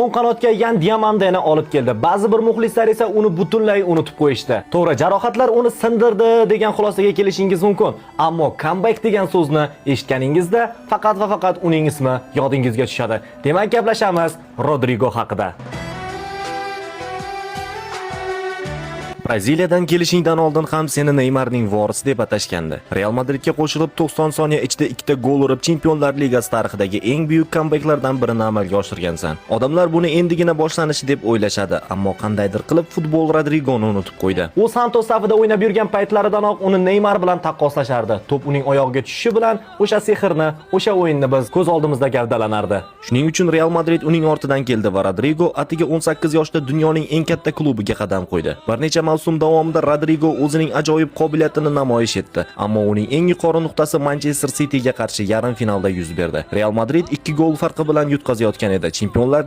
O'ng qanotga Yan Diamandeni olib keldi. Ba'zi bir muxlislar esa uni butunlay unutib qo'yishdi. To'g'ri, jarohatlar uni sindirdi degan xulosaga kelishingiz mumkin. Ammo comeback degan so'zni eshitganingizda faqat va faqat uning ismi yodingizga tushadi. Demak, gaplashamiz Rodrigo haqida. Braziliyadan kelishingdan oldin ham seni Neymarning vorisi deb atashgandi. Real Madridga qo'shilib 90 soniya ichida ikkita gol urib, Chempionlar Ligasi tarixidagi eng buyuk comebacklardan birini amalga oshirgansan. Odamlar buni endigina boshlanishi deb o'ylashadi, ammo qandaydir qilib futbol Rodrigoni unutib qo'ydi. U Santos safida o'ynab yurgan paytlaridanoq uni Neymar bilan taqqoslashardi. To'p uning oyog'iga tushishi bilan o'sha sehrni, o'sha o'yinni biz ko'z oldimizda gavdalanardi. Shuning uchun Real Madrid uning ortidan keldi va Rodrigo atigi 18 yoshda dunyoning eng katta klubiga qadam qo'ydi. Bir necha mavsum davomida Rodrigo o'zining ajoyib qobiliyatini namoyish etdi, ammo uning eng yuqori nuqtasi Manchester Cityga qarshi yarim finalda yuz berdi. Real Madrid 2 gol farqi bilan yutqazayotgan edi. Chempionlar